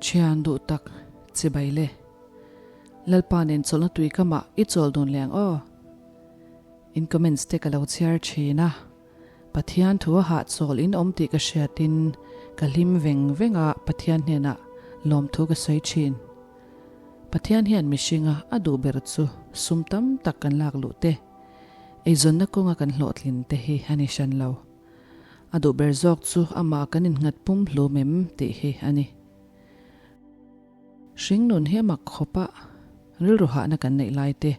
Thian duh tak chibai le. Lalpa nen chawlhna tui kamah i chawl dun leh ang aw. In comments te ka lo chhiar thin a, Pathian thu a hahchawl in awm tih ka hriatin ka hlim veng veng a Pathian hnenah lawmthu ka sawi thin. Pathian hian mihringa a duh ber chu sum tam tak kan lak luh te, eizawnna kawnga kan hlawhtlin te hi a ni hran lo. A duh ber zawk chu amah kan innghat pum hlum em tih hi a ni. Hringnun hi a mak khawp a, rilru hahna kan neih lai te,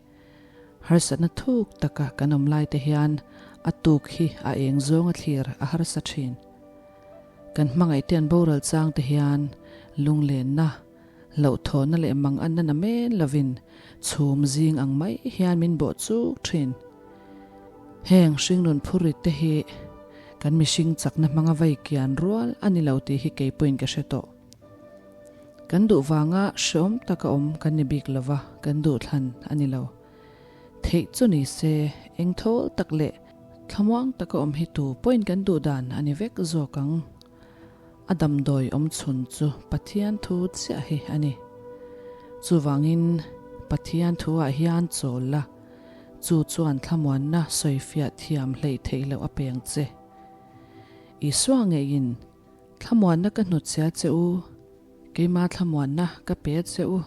harsatna thuk taka kan awm lai te hian a tuk hi a eng zawnga thlir a harsa thin. Kan hmangaih te an boral chang te hian lunglenna, hlauhthawnna leh manganna na men lovin chhum zing ang mai hian min bawh chuk thin. Heng hringnun phurrit te hi kan mihring chakna hmanga vai kian rual a ni lo tih hi keipawhin ka hre tawh. Kan duh vanga hreawm taka awm kan ni bik lova, kan duh thlan a ni lo. Theih chu ni se, eng thawl tak leh thlamuang taka awm hi tu pawhin kan duh dan a ni vek zawk ang. A damdawi awm chhun chu Pathian thu chiah hi a ni. Chuvangin Pathian thuah hian chawl la, chu chuan thlamuanna sawifiah thiam hleih theih loh a peng che. Isua ngeiin Thlamuanna ka hnutchhia che u, keima thlamuanna ka pe che u,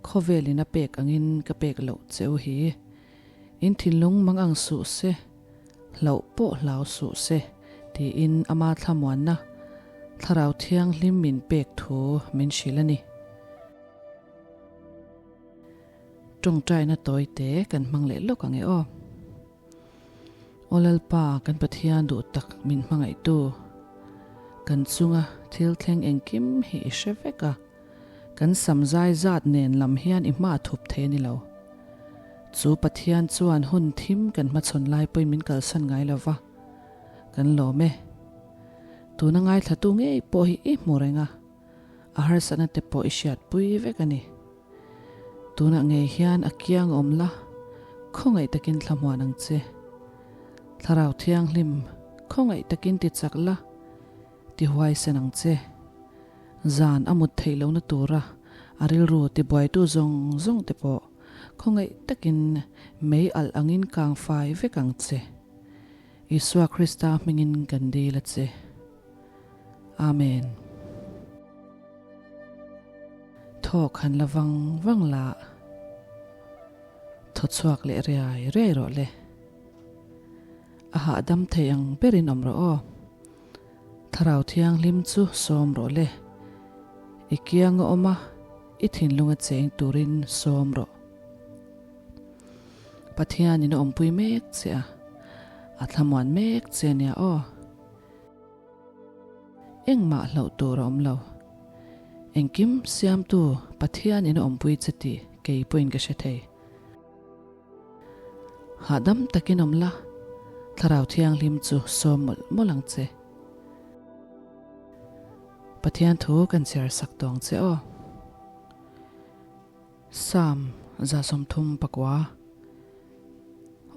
khawvelin a pek angin ka pek loh che u hi. In thinlung mang ang suh se, hlauh pawh hlau suh se, tiin ama thlamuanna Thlarau Thianghlim min pek thu min hrilh a ni. Tawngtaina tawi te kan hmang leh lawk ang e aw. Aw Lalpa, kan Pathian duh tak min hmangaihtu, kan chunga thil thleng engkim hi i hre vek a, kan sam zai zat nen lam hian i hma thup thei a ni lo. Chu Pathian chuan hun thim kan hmachhawn lai pawhin min kalsan ngai lo va, kan lawm e. Tuna ngaithlatu ngei pawh hi i hmu reng a, a harsatna te pawh i hriatpui vek a ni. Tunah ngei hian a kiang awm la, khawngaih takin thlamuan ang che. Thlarau Thianghlim, khawngaih takin ti chak la, ti huaisen ang che. Zan a mut theih lohna tura a rilru ti buaitu zawng zawng te pawh khawngaih takin mei alh angin kang fai vek ang che. Isua Krista hmingin kan dil a che. Amen. Thawk han la vang vang la, thaw chhuak leh riai riai rawh le. A hahdam thei ang berin awm rawh aw. Thlarau Thianghlim chu sawm rawh le. I kiang a awm a, i thinlung a cheng turin sawm rawh. Pathianin a awmpui mek che a, a thlamuan mek che a nia aw. Engmah hlauh tur a awm lo. Engkim siamtu Pathian in a awmpui che tih kei pawhin ka hre thei. Hahdam takin awm la, Thlarau Thianghlim chu sawm mawlh mawlh ang che. Pathian thu kan chhiar sak tawng che aw. Psalm 34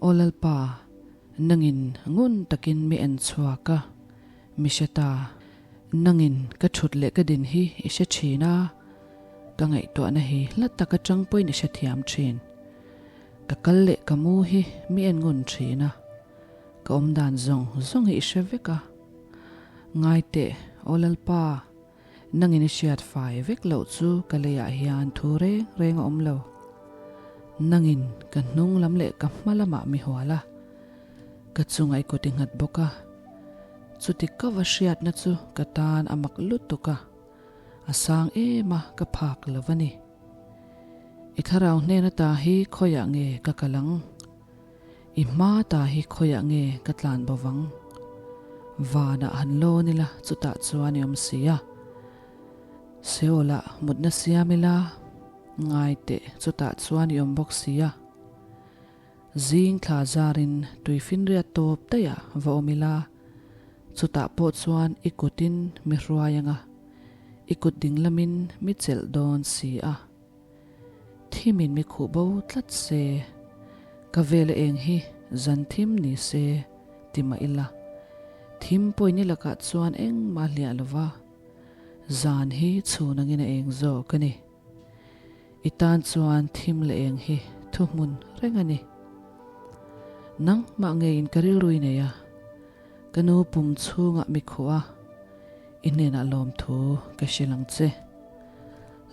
Aw Lalpa, nangin ngun takin mi en chhuak a, mi hre ta. Nangin ka thut leh ka din hi i hre thin a, ka ngaihtuahna hi hla tak atang pawhin i hre thiam thin. Ka kal leh ka mu hi mi en ngun thin a, ka awmdan zawng zawng hi i hre vek a. Ngai teh, Aw Lalpa, Nangin i hriat fai vek loh chu ka leiah hian thu reng reng a awm lo. Nangin ka hnung lam leh ka hma lamah mi hual a, ka chungah i kut i nghat bawk a. Chuti ka va hriatna chu ka tan a mak lutuk a, a sang em a ka phak lo va ni. I thlarau hnen ata hi khawiah nge ka kal ang? I hma ta hi khawiah nge ka tlan bo vang? Vanah han lawn ila chutah chuan i awm si a. Seolah mutna siam ila ngai teh chutah chuan i awm bawk si a. Zing thla zarin tuifinriat tawp daihah va awm ila chutah pawh chuan i kutin mi hruai anga i kut dinglamin mi chelh dawn si a. Thimin mi khuh bo tlat se, ka vela eng hi zan thim ni se ti mah ila, thim pawhin i lakah chuan engmah hliah lo va. Zan hi chhun angin a eng zawk a ni. I tan chuan thim leh eng hi thuhmun reng a ni. Nangmah ngeiin ka rilru i nei a, ka nu pum chhungah mi khuh a, i hnenah lawmthu ka hrilh ang che.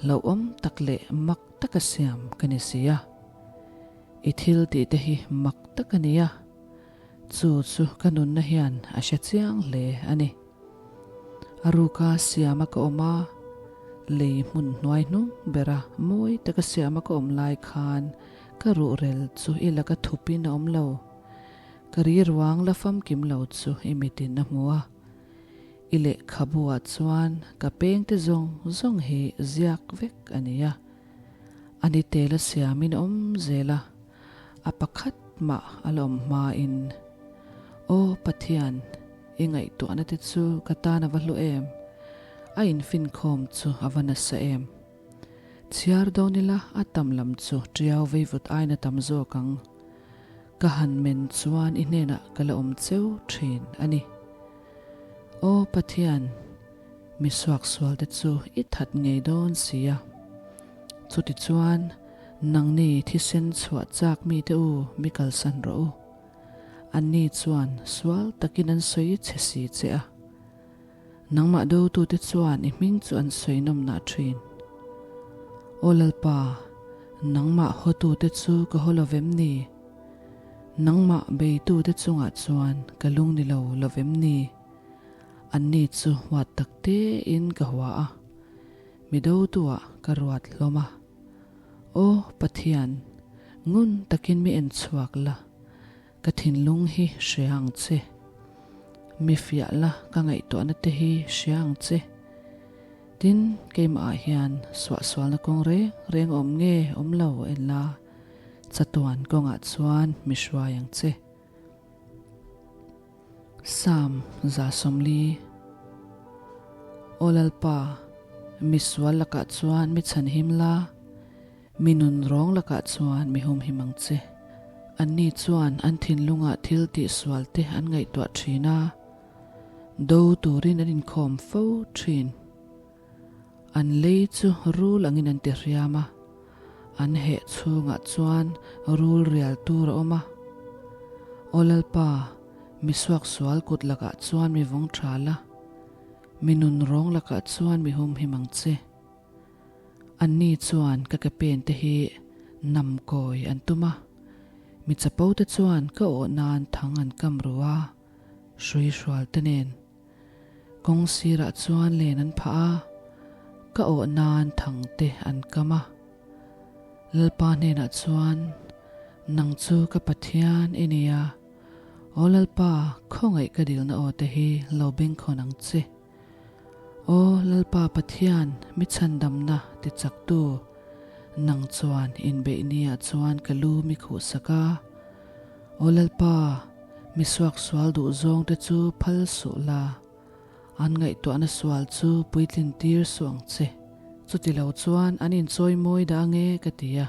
Hlauhawm tak leh mak taka siam ka ni si a. I thil tih te hi mak tak a ni a, chu chu ka nunna hian a hre chiang hle a ni. A ruka siama ka awm a, lei hmun hnuai hnung bera mawi taka siama ka awm lai khan ka ruhrel chu i laka thupin a awm lo. Ka ri ruang la famkim lo chu i mitin a hmu a. I lehkhabu-ah chuan ka pengte zawng zawng hi ziak vek a ni a. A ni tela siamin a awm zel a, a pakhat mah a la awm hmain, Aw Pathian, i ngaihtuahna te chu ka tan a va hlu em? A infinkhawm chu a va nasa em? Chhiar dawn ila a tam lam chu ṭiau veivut aiin a tam zawk ang. Ka han men chuan i hnenah ka la awm cheu ṭhin a ni. Aw Pathian, mi suaksualte chu i that ngei dawn si a. Chutichuan, nangni thisen chhuah chak mite u mi kalsan rawh u. Anni chuan sual takin an sawi che si che a. Nangmah dotute chuan i hming chu an sawi nawmnah thin. Aw Lalpa, nangmah hawtute chu ka haw lo vem ni? Nangmah beitute chungah chuan ka lung ni lo lo vem ni? Anni chu huat tak tein ka hua a, mi dotuah ka ruat hlawm a. Aw Pathian, ngun takin mi en chhuak la, ka thinlung hi hria ang che. Mi fiah la ka ngaihtuahna te hi hria ang che. Tin, keimahah hian suahsualna kawng reng reng awm nge awm lo en la, chatuan kawngah chuan mi hruai ang che. Psalm 140 Aw Lalpa, mi sual lakah chuan mi chhanhim la, mi nun rawng lakah chuan mi humhim ang che. Anni chuan an thinlungah thil tihsual te an ngaihtuah thin a, do turin an inkhawm fo thin. An lei chu rul angin an ti hriam a, an heh chhungah chuan rul rial tur a awm a. Aw Lalpa, mi suaksual kut lakah chuan mi vawng tha la, mi nun rawng lakah chuan mi humhim ang che. Anni chuan ka ke pen te hi nam kawi an tum a, mi chapo te chuan ka awh nan thang an kam ru a, hrui hrual te nen. Kawng sirah chuan len an phah a, ka awh nan thang te an kam a. Lalpa hnenah chuan, Nang chu ka Pathian i ni a, Aw Lalpa, khawngaih ka dilna aw te hi lo bengkhawn ang che. Aw Lalpa Pathian, mi chhandamna tichaktu, nang chuan inbeih niah chuan ka lu mi khuhsak a. Aw Lalpa, mi suaksual duh zawngte chu phal suh la, an ngaihtuahna sual chu puitlin tir suh ang che. Chuti lo chuan an inchawi mawi dah ange ka ti a.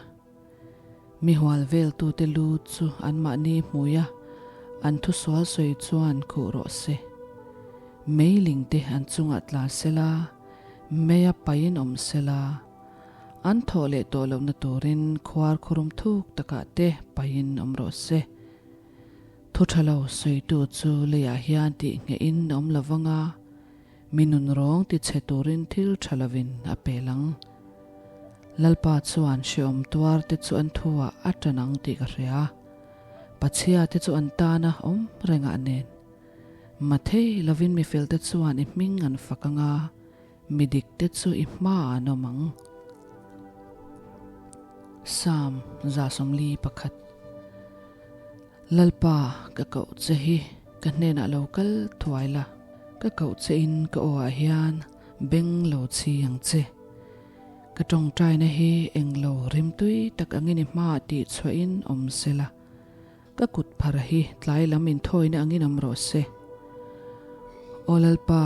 Mi hual veltute lu chu anmahni hmui a, an thusual sawi chuan khuh rawh se. Meilingte an chungah tla sela, meia paiin awm sela, An thawh leh tawh lohna turin khuar khurum thuk takah te pahin awm rawh se. Thu tha lo sawitu chu leiah hian tih nghehin a awm lo vang a, mi nun rawng ti chhe turin thil tha lovin a pel ang. Lalpa chuan hrehawm tuar te chu an thuah a tan ang tih ka hria. Pachhia te chu an tana awm rengah nen. Mathei lovin mifelte chuan i hming an fak ang a, Mi dik te chu i hmaah an awm ang. Psalm 141 Lalpa, ka koh che hi ka hnenah lo kal thuai la, ka koh che in ka aw ah hian beng lo chhi ang che. Ka tawngtaina hi englo rimtui tak angin i hmaah tih chhuahin awm se la. Ka kut phar hi tlai lam inthawina angin awm rawh se. Aw Lalpa,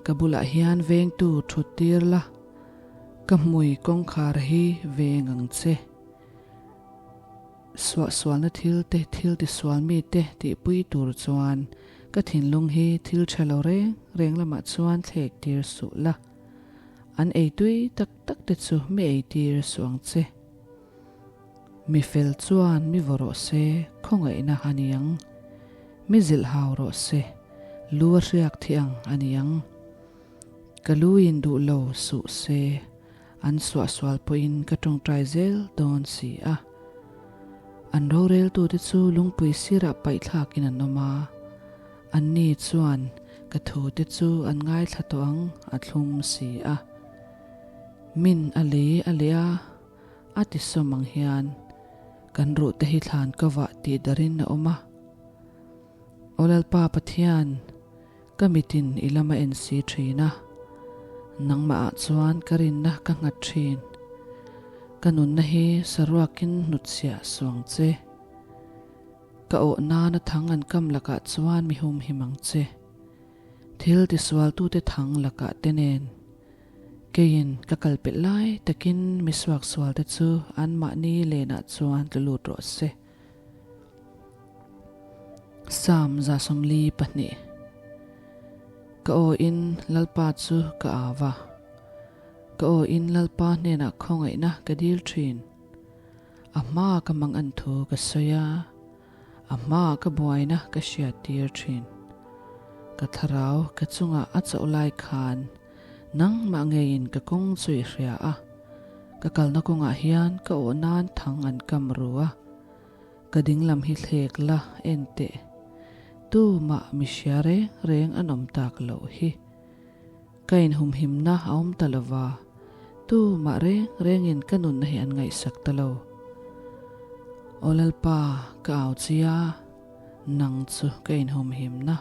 ka bulah hian vengtu thut tir la, ka hmui kawngkhar hi veng ang che. Suahsualna thil te, thil tisual mite tihpui tur chuan ka thinlung hi thil tha lo reng reng lamah chuan thlek tir suh la. An ei tui tak tak te chu mi ei tir suh ang che. Mi fel chuan mi vaw rawh se, khawngaihna a ni ang. Mi zilh hau rawh se, lu a hriak thi ang a ni ang. Ka lu in duh lo suh se, an suahsual pawhin ka tawngtai zel dawn si a. An roreltute chu lungpui sirah paihthlakin an awm a, anni chuan ka thute chu an ngaithla tawh ang a thlum si a. Min a lei a leh a, a ti sawm ang hian kan ruhte hi thlan ka vah tih darin a awm a. Aw Lalpa Pathian, ka mitin i lam a en si thin a, nangmahah chuan ka rinna ka nghat thin. Ka nunna hi saruakin hnutchhiah suang che. Ka awh nana thang an kam lakah chuan mi humhim ang che. Thil tisualtute thang lakah te nen Keiin ka kal pelh lai takin mi suaksualte chu anmahni lenah chuan tlu lut rawh se. Psalm 142 Ka aw in Lalpa chu ka au a, ka aw in Lalpa hnenah khawngaihna ka dil thin. A hmaa ka mang an thu ka sawi a, A hmaah ka buaina ka hriattir thin. Ka thlarau ka chungah a chauh lai khan nangmah ngeiin ka kawng chu i hria a, ka kalna kawngah hian ka awh nan thang an kam ru a, ka dinglam hi thlek la en teh. Tumah mi hria reng reng an awm tak loh hi. Ka inhumhimna a awm ta lo va, tumah reng rengin ka nunna hi an ngaihsak ta lo. Aw Lalpa, ka au chi a, nang chu ka inhumhimna,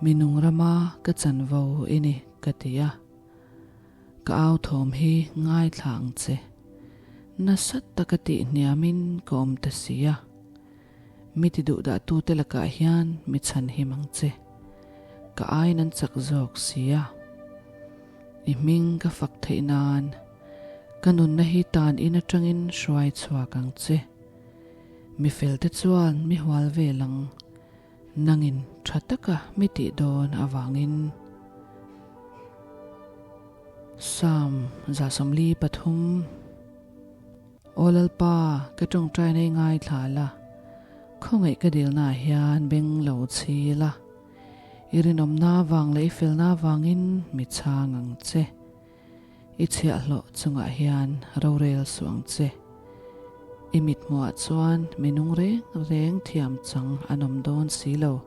mi nung rama ka chanvo i ni, ka ti a. Ka au thawm hi ngaithla ang che, nasa taka tih hniamin ka awm ta si a. Mi ti duh dah tute lakah hian mi chhan him ang che. Ka aiin an chak zawk si a. I hming ka fak theih nan ka nunna hi tan in atangin hruai chhuak ang che. Mi felte chuan mi hual vel ang, nangin tha taka mi tih dawn avangin. Psalm 143. Aw Lalpa, ka tawngtaina i ngaithla la, khawngaih ka dilnaah hian beng lo chhi la, i rinawmna vang leh i felna avangin mi chhang ang che. I chhiahhlawh chungah hian rorel suh ang che. I mithmuhah chuan mi nung reng reng thiam chang an awm dawn si lo.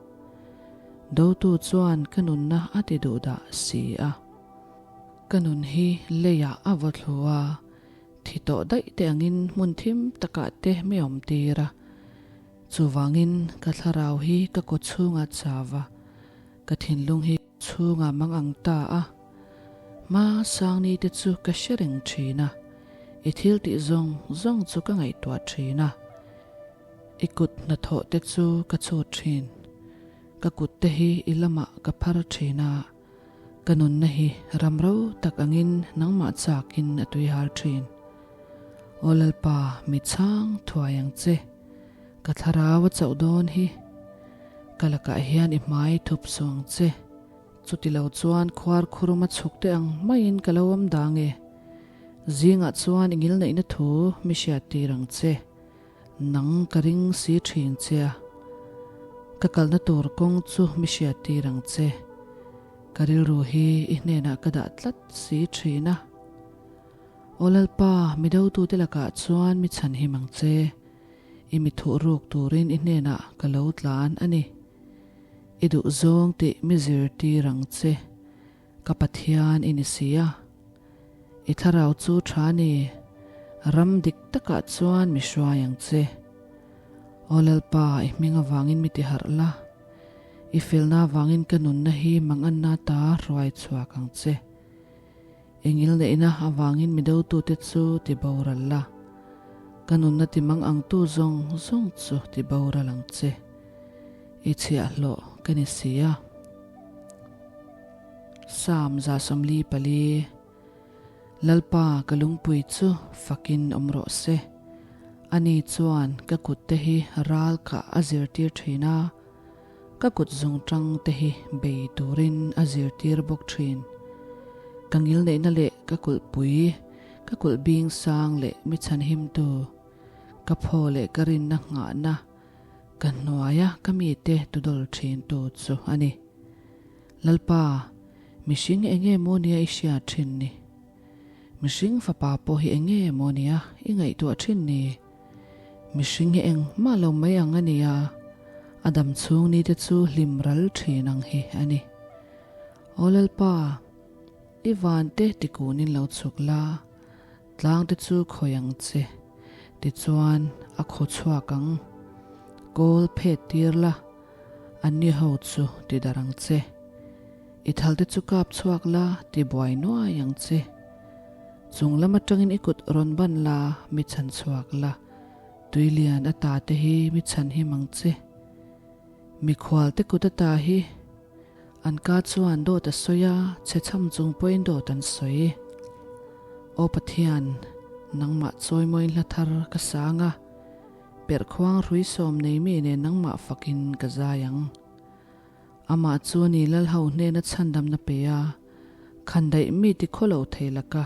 Dotu chuan ka nunna a ti duhdah si a. Ka nun hi leiah a vaw thlu a, Thi tawh daih te angin hmun thim takah te mi awm tir a. Chuvangin ka thlarau hi ka kaw chhungah chau a, ka thinlung hi chhungah mang ang ta a. Hma Sangni te chu ka hre reng thin a, i thil tih zawng zawng chu ka ngaihtuah thin a. I kut hnathawh te chu ka chhut thin. Ka kut te hi i lamah ka phar thin a. Ka nunna hi ram ro tak angin nangmah chakin a tuihal thin. Aw Lalpa, mi chhang thuai ang che. Ka thlarau a chauh dawn hi. Ka lakah hian i hmai thup suh ang che. Chuti lo chuan khuar khuruma chhuk te ang maiin ka lo awm dang e. Zingah chuan i ngilneihna thu mi hriattir ang che. Nang ka ring si thin che a, ka kalna tur kawng chu mi hriattir ang che. Ka rilru hi i hnenah ka dah tlat si thin a. Aw Lalpa, mi dotute lakah chuan mi chhanhim ang che. I mi thuh ruk turin i hnenah ka lo tlan a ni. I duhzawng tih mi zirtir ang che. Ka Pathian i ni si a, i thlarau chu tha ni, ram dik takah chuan mi hruai ang che. Aw Lalpa, i hming avangin mi ti harh la, i felna avangin ka nunna hi manganna ta hruai chhuak ang che. I ngilneihna avangin mi dotute chu ti boral la, ka nunna ti mang angtu zawng zawng chu ti boral ang che. I chhiahhlawh ka ni si a. Psalm 144, Lalpa ka lungpui chu fakin awm rawh se. Ani chuan ka kutte hi ral kah a zirtir thin a, ka kut zungtang te hi bei turin a zirtir bawk thin. Ka ngilneihna leh. ka kulhpui, ka kulh bing sang leh mi chhanhimtu, ka phaw leh ka rinna nghahna, ka hnuaia ka mite tudawl thintu chu a ni. Lalpa, mihring enge maw nia i hriat thin ni? Mihring fapa pawh hi enge maw nia i ngaihtuah thin ni? Mihring hi engmah lo mai ang a nia, a dam chhung ni te chu hlim ral thin ang hi a ni. Aw Lalpa, i van te tikunin lo chhuk la, tlang te chu khawi ang che, tichuan a khaw chhuak ang. Kawl phet tir la, anni ho chu ti darh ang che. I thal te chu kap chhuak la, ti buai nuai ang che. Chung lam atangin i kut rawn ban la, mi chhan chhuak la, tui lian a ta te hi mi chhan him ang che. Mikhual te kut a ta hi an ka chuan dawt a sawi a, chhe chham chung pawhin dawt an sawi. Aw Pathian, nangmah chawimawiin hla thar ka sang a, perhkhuang hrui sawm nei mi nen nangmah fakin ka zai ang. Amah chu ni Lalho hnena chhandamna pe a, khandaih mi ti khaw lo thei laka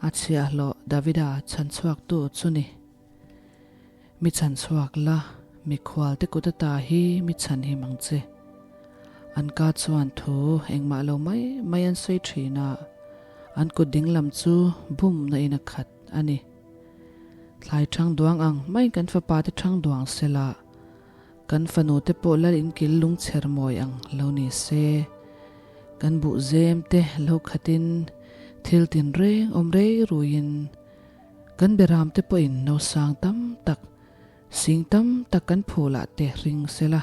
a chhiahhlawh Davida chhanchhuaktu chu ni. Mi chhanchhuak la, mikhual te kut ata hi mi chhan him ang che. An ka chuan thu engmah lo mai mai an sawi thin a, an kut dinglam chu bumna in a khat a ni. Thlai thang duang ang maiin kan fapa te thang duang sela, Kan fanu te pawh lal in kil lung chher mawi ang lo ni se. Kan buh zem te lo khat in thil tin reng awm rei rui in kan beram te pawh in no sang tam tak, sing tam tak kan phul ah te ring se la,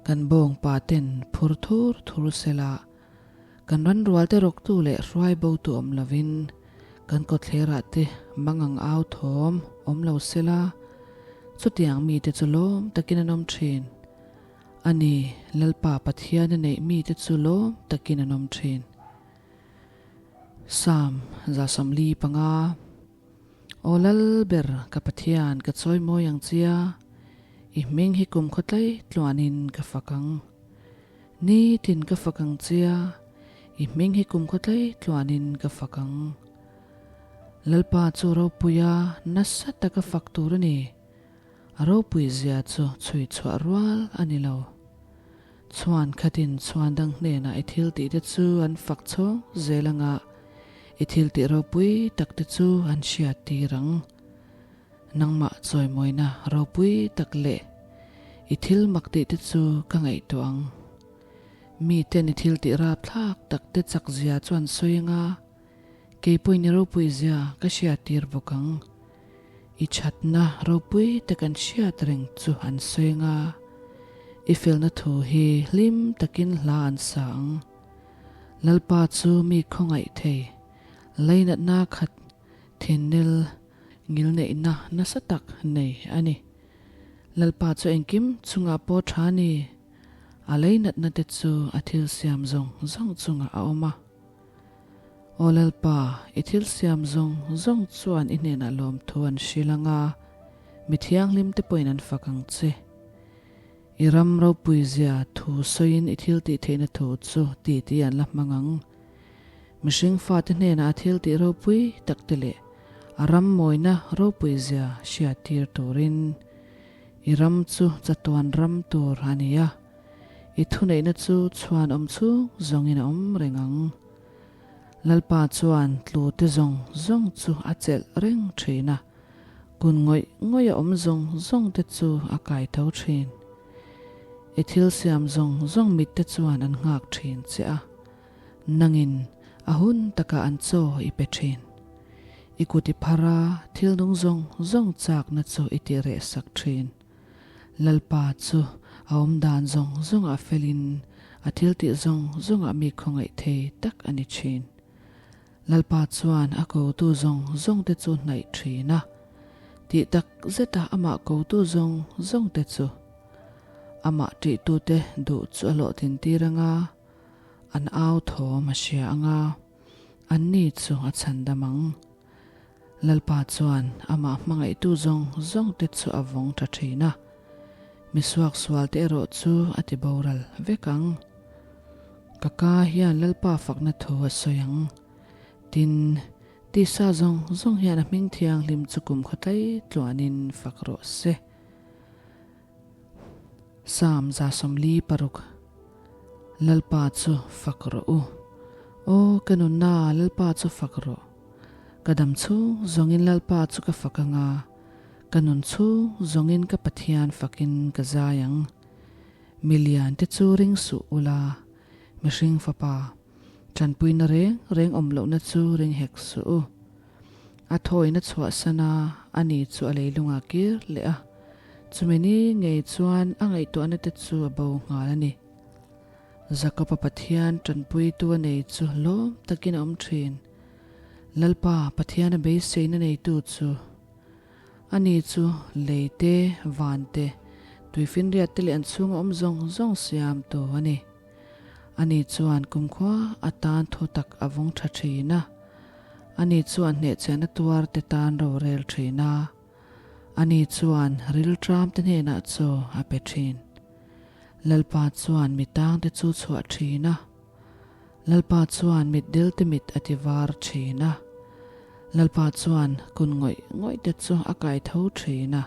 kan bawng pa ten phur thur thur se la, kan ran rual te rawk tu leh hruai bo tu awm lo in kan kawtthler ah te mangang au thawm awm lo se la, chutiang mite chu lawm takin an awm thin. A ni, Lalpa Pathian a neih mite chu lawm takin an awm thin. Psalm 145. Aw Lalber, ka Pathian, ka chawi mawi ang chia, i hming hi kum khawtlai tluanin ka fak ang. Nitin ka fak ang chia, i hming hi kum khawtlai tluanin ka fak ang. Lalpa chu ropuia nasa taka fak tur a ni. A ropui zia chu chhui chhuah rual a ni lo. Chhuan khatin chhuan dang hnenah i thil tih te chu an fak chhawng zel anga i thil tih ropui tak te chu an hriat tir ang. Nangmah chawimawina ropui tak leh i thil mak tih te chu ka ngaihtuah ang. Miten i thil tih rapthlak tak te chak zia chu an sawi anga kei pawhin i ropui zia ka hriat tir bawk ang. I thatna ropui te kan hriat reng chu an sawi anga i felna thu hi hlim takin hla an sa ang. Lalpa chu mi khawngaih thei, lainatna khat thinnel ngilneihna nasa tak nei a ni. Lalpa chu engkim chungah pawh tha a ni, a leinatna te chu a thil siam zawng zawng chungah a awm a. Aw Lalpa, i thil siam zawng zawng chuan i hnenah lawmthu an hrilh ang a, mi thianghlim te pawhin an fak ang che. I ram ropui zia thu sawiin i thil tih theihna thu chu ti ti an la hmang ang. Mihring fate hnenah a thil tih ropui tak te leh a ram mawina ropui zia hriat tir turin i ram chu chatuan ram tur a ni a, i thuneihna chu chhuan awm chhung zawngin a awm reng ang. Lalpa chuan tlu te zawng zawng chu a chelh reng thin a, kun ngawih ngawih a awm zawng zawng te chu a kai tho thin. I thil siam zawng zawng mit te chuan an nghak thin che a, nangin a hun takah an chaw i pe thin. I kut i phar a, thil nung zawng zawng chakna chu i ti reh sak thin. Lalpa chu a awm dan zawng zawngah felin a thil tih zawng zawngah mi khawngaih thei tak a ni thin. Lalpa chuan a kotu zawng zawngte chu hnaih thin a, tih tak zeta amah kotu zawng zawngte chu amah ṭihtute duh chu a hlawhtlin tir ang a, an au thawm a hria ang a, anni chu a chhandam ang. Lalpa chuan amah hmangaihtu zawng zawngte chu a vawng ṭha ṭhin a, misuaksualte erawh chu a ti boral vek ang. Ka ka hian Lalpa fakna thu a sawi ang. Tin. Tisa zawng zawng hian a hming thianghlim chu kumkhaw tlai tluanin fak rawh se. Psalm 46 Lalpa chu fak rawh u. Aw ka nunna Lalpa chu fak rawh. Ka dam chhung zawngin Lalpa chu ka fak anga, ka nun chhung zawngin ka Pathian fakin ka zai ang. Milian te chu ring suh ula, mihring fapa, tanpuina reng reng awm lohna chu ring hek suh u. A thawina chhuahsan a, ani chu a leilungah kir leh a, chumi ni ngei chuan a ngaihtuahna te chu a bo nghal a ni. Jakob-a Pathian tanpuitu a nei chu lawm takin a awm thin. Lalpa Pathiana beiseina neitu chu Ani chu lei te, van te, tuifinriat te leh an chhunga awm zawng zawng siamtu a ni. Ani chuan kumkhua atan thu tak a vawng tha thin a. Ani chuan hnehchhiahna tuar te tan rorel thin a. Ani chuan rilṭam te hnenah chaw a pe thin. Lalpa chuan mi tang te chu chhuah thin a. Lalpa chuan mitdel te mit a ti var thin a. Lalpa chuan kun ngawih ngawih te chu a kai tho thin a.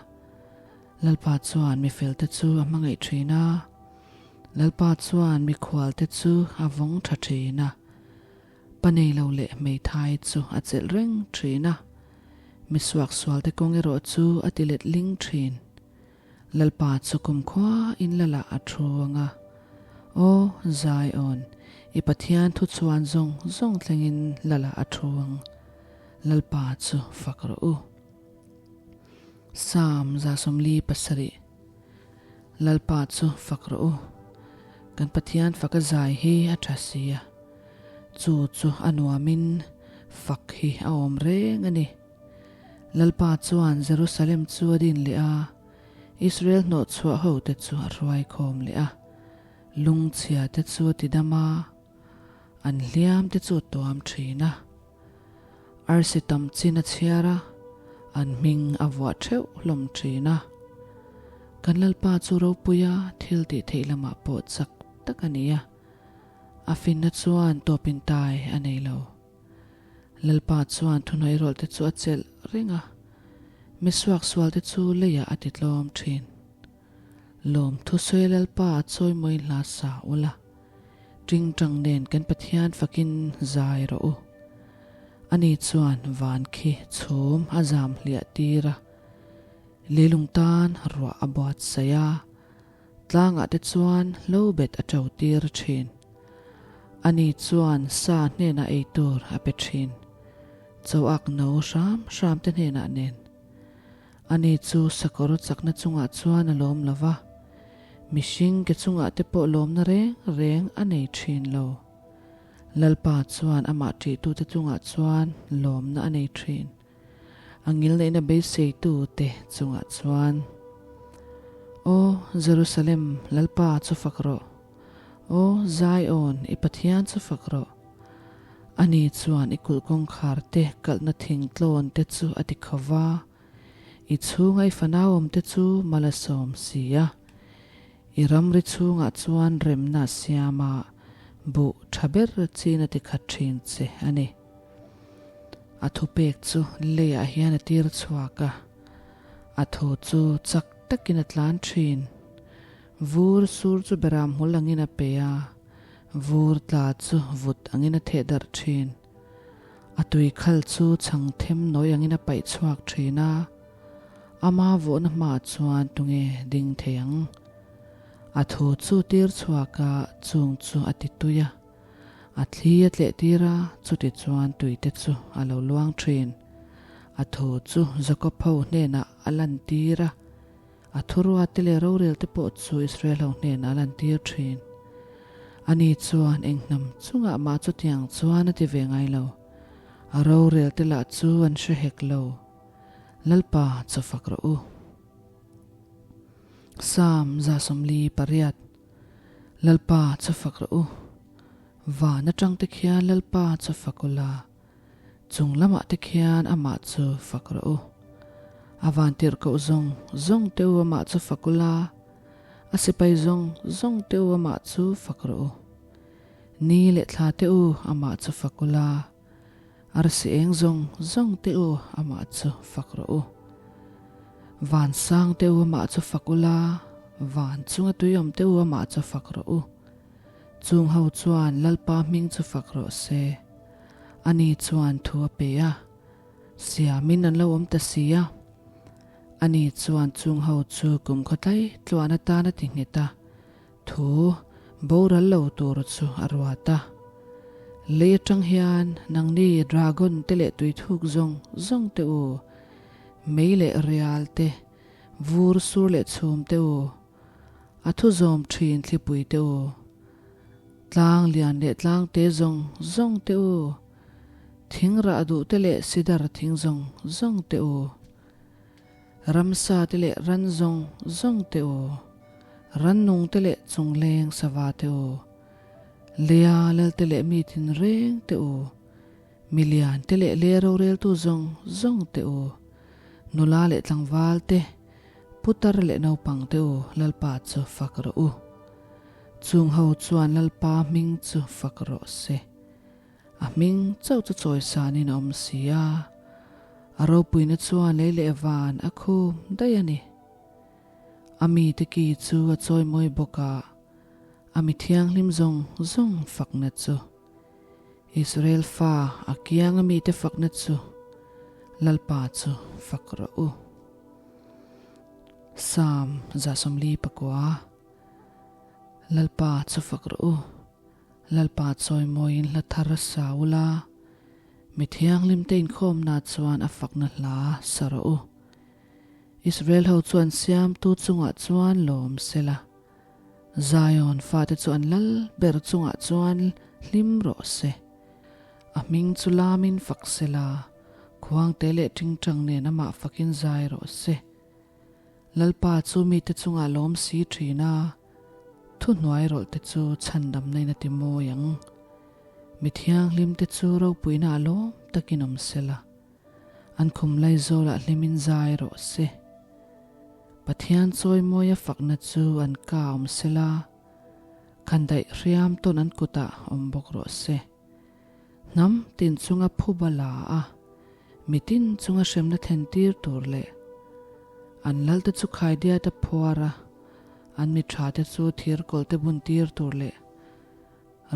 Lalpa chuan mifel te chu a hmangaih thin a. Lalpa chuan mikhual te chu a vawng tha thin a. Pa nei lo leh hmeithai chu a chelh reng thin a. Mi suaksual te kawng erawh chu a ti let ling thin. Lalpa chu kumkhua in lalah a thu ang a. Aw, Zion, i Pathian thuchhuan zawng zawng thlengin lalah a thu ang. Lalpa chu fak rawh u. Psalm 47 Lalpa chu fak rawh u. Kan Pathian faka zai hi a tha si a. Chu chu a nuamin fak hi a awm reng a ni. Lalpa chuan Jerusalem chu a din leh a, Israel hnawhchhuah hote chu a hruai khawm leh a, lungchhia te chu a tidam a, an hliam te chu a tuam thin a. Arsi tam chin a chhiar a, an hming a vuah theuh hlawm thin a. Kan Lalpa chu ropuia thil tih theih lamah pawh chak tak a ni a, a finna chuan tawpin tai a nei lo. Lalpa chuan thuhnuairawlh te chu a chelh reng a, mi suaksual te chu leiah a ti tlawm thin. Lawm thusawi Lalpa a chawimawi hla sa ula, tingtang nen kan Pathian fakin zai rawh u. Ani chuan van khi chhum a zam hliah tir a, leilung tan ruah a buatsaih a, tlangah te chuan hlo bet a to tir thin. Ani chuan sa hnenah ei tur a pe thin, chauak no hram hram te hnenah nen. Ani chu sakawr chakna chungah chuan a lawm lo va, mihring ke chungah te pawh lawmna reng reng a nei thin lo. Lalpa chuan amah ṭihtute chungah chuan lawmna a nei thin. A ngilneihna beiseitute chungah chuan, Aw Jerusalem, Lalpa chu fak rawh! Aw Zion, i Pathian chu fak rawh! Ani chuan i kulh kawngkhar te kalhna thingtlawn te chu a ti kho va, i chhunga i fanauawm te chu mal a sawm si a. I ramri chhungah chuan remna a siam a, buh tha ber chin a ti khat thin che a ni. A thupek chu leiah hian a tir chhuak a, a thu chu chak takin a tlan thin. Vur sur chu beram hmul angin a pe a, vur tla chu vut angin a theh darh thin. A tui khal chu chhang them nawi angin a paih chhuak thin a, ama vawhna hmaah chuan tunge ding thei ang? A thu chu tir chhuak a, chung chu a ti tui a. A thli a tleh tir a, chuti chuan tuite chu a lo luang thin. A thu chu Jakob ho hnenah a lantir a, a thurua te leh rorel te pawh chu Israel ho hnenah a lantir thin. Ani chuan eng hnam chungah mah chutiang chuan a ti ve ngai lo. A rorel te lah chu an hre hek lo. Lalpa chaw fak rawh u. Psalm 48. Lalpa chu fak rawh u. Van atang te khian Lalpa chu fak u la, chung lamah te khian amah chu fak rawh u. A van tirhkoh zawng zawng te u amah chu fak u la, a sipai zawng zawng te u amah chu fak rawh u. Ni leh thla te u amah chu fak u la. Arsi eng zawng zawng te u amah chu fak rawh u. Van sang te u amah chu fak ula, van chunga tui awm te u amah chu fak rawh u. Chung ho chuan Lalpa hming chu fak rawh se. Ani chuan thu a pe a, siamin an lo awm ta si a. Ani chuan chung ho chu kum khawtlai tluan atan a ti nghet a, Thu boral lo tur chu a ruat a. Lei atang hian nangni dragon te leh tuithuk zawng zawng te u, mei leh rial te, vur sur leh chhum te u, a thu zawm thin thlipui te u, tlang lian leh tlang te zawng zawng te u, thing rah duh te leh sidar thing zawng zawng te u, Ramsa te leh ran zawng zawng te u, rannung te leh chungleng sava te u, leia lal te leh mi tinreng te u, milian te leh le roreltu zawng zawng te u, nula leh tlangval te, putar leh naupang te u Lalpa chu fak rawh u. Chung ho chuan Lalpa hming chu fak rawh se. A hming chauh chu chawisanin a awm si a, a ropuina chuan lei leh van a khum daih a ni. A mite ki chu a chawimawi bawk a, a mi thianghlim zawng zawng fakna chu, Israel fa a kianga mite fakna chu Lalpa chu fak rawh u. Psalm 144 Lalpa chu fak rawh u. Lalpa chawimawiin hla thar a sa ula, mi thianghlimte inkhawmna chuan a fakna hla sa rawh u. Israel ho chu an siamtu chungah chuan lawm sela, Zion fate chu an lal ber chungah chuan hlim rawh se. A hming chu lamin fak sela, khuangte leh tingtang nen amah fakin zai rawh se. Lalpa chu mite chungah lawm si thin a, thuhnuai rawlhte chu chhandamna in a ti mawi ang. Mi thianghlimte chu ropuina a lawm takin awm sela, an khum laizawlah hlimin zai rawh se. Pathian chawimawia fakna chu an ka awm sela, khandaih hriam tawn an kutah awm bawk rawh se. Hnam tin chunga phuba la a, mitin chunga hremna thlen tir tur leh an lalte chu khaidiat a phuar a, an mi tha te chu thir kawlh te bun tir tur leh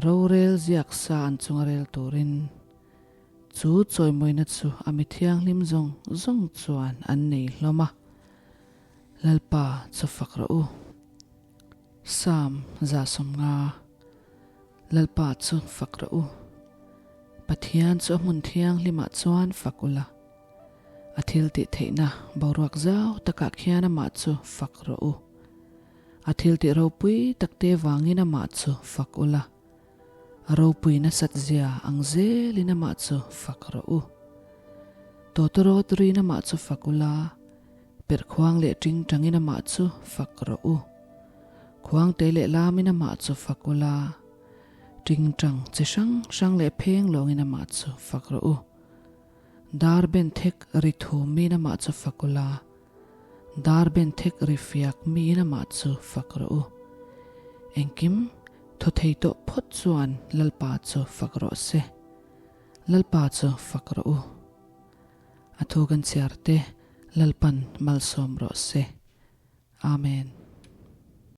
rorel ziak sa an chunga rel turin chu chawimawina chu a mi thianghlim zawng zawng chuan an nei hlawm a, Lalpa chu fak rawh u. Psalm 150. Lalpa chu fak rawh u. Pathian chu a hmun thianghlimah chuan fak ula. A thil tih theihna boruak zau takah khian amah chu fak rawh u. A thil tih ropui takte vangin amah chu fak ula. A ropui nasat zia ang zelin amah chu fak rawh u. Tawtawrawt rin amah chu fak ula. Perhkhuang leh tingtangin amah chu fak rawh u. Khuangte leh lamin amah chu fak ula, tingtang chi hrang hrang leh pheng lawngin amah chu fak rawh u. Dar ben thek ri thumin amah chu fak ula, dar ben thek ri fiak miin amah chu fak rawh u. Engkim thaw thei tawh phawt chuan Lalpa chu fak rawh se. Lalpa chu fak rawh u. A thu kan chhiar te Lalpan malsawm rawh se. Amen.